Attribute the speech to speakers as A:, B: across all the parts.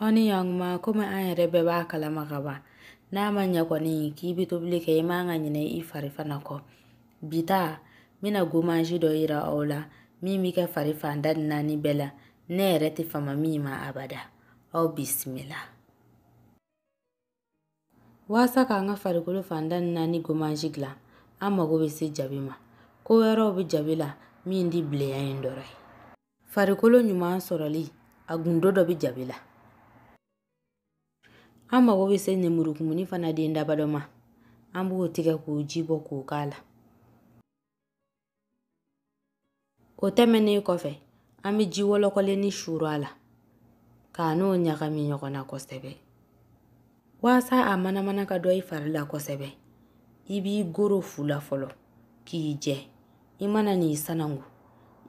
A: Aw ni ɲankuma, komi an yɛrɛ bɛɛ b'a kalama ka ban, n'a ma ɲɛ kɔni k'i bɛ tobili kɛ, i man ka ɲinɛ i fari fana kɔ. Bi ta, n bɛna gommage dɔ yira aw la min bɛ kɛ fari fan da naani bɛɛ la, ne yɛrɛ tɛ fama min ma abada. Aw bisimila. Waasa k'an ka farikolo fan da naani gommage dilan, an mago bɛ se jabi ma. Ko wɛrɛw bɛ jabi la min di bilenya in dɔrɔn ye. Farikolo ɲuman sɔrɔli, a gundo dɔ bɛ jabi la. An mago bɛ se nemurukumuni fana den dabadɔ ma. An b'o tigɛ k'o ji bɔ k'o k'a la. O tɛmɛnen kɔfɛ, an bɛ ji wɔlɔkɔlenni suuru a la k'a n'o ɲagami ɲɔgɔn na kosɛbɛ. Waasa a manamana ka dɔ i fari la kosɛbɛ, i b'i goro fu la fɔlɔ k'i jɛ. I mana n'i sanango,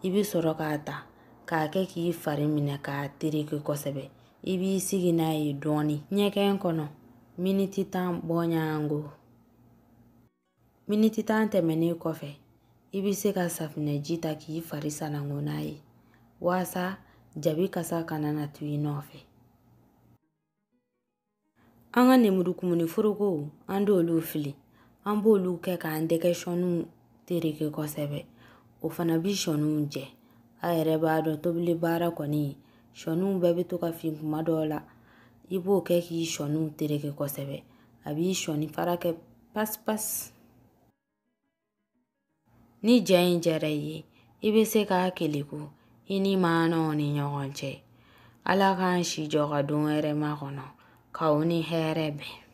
A: i bɛ sɔrɔ k'a ta k'a kɛ k'i fari minɛ k'a tereke kosɛbɛ. I b'i sigi n'a ye dɔɔni ɲɛgɛn kɔnɔ miniti 10 bɔɲɔgɔnko. Miniti 10 tɛmɛnen kɔfɛ, i bɛ se ka safunɛji ta k'i fari sanango n'a ye waasa jabi kasa kana na to i nɔfɛ. An ka nemurukumuni forokow, an t'olu fili. An b'olu kɛ k'an dɛgɛ sɔɔniw tereke kosɛbɛ. O fana bi sɔɔniw jɛ. A yɛrɛ b'a dɔn tobili baara kɔni, sɔɔniw bɛɛ bɛ to ka fin kuma dɔw la. I b'o kɛ k'i sɔɔniw tereke kosɛbɛ. A b'i sɔɔni fara kɛ pasi pasi. Ni jɛ in jɛra i ye, i bɛ se k'a keleku i ni maanaw ni ɲɔgɔn cɛ. Ala k'an si jɔ ka don wɛrɛ makɔnɔ, k'aw ni hɛrɛ bɛn.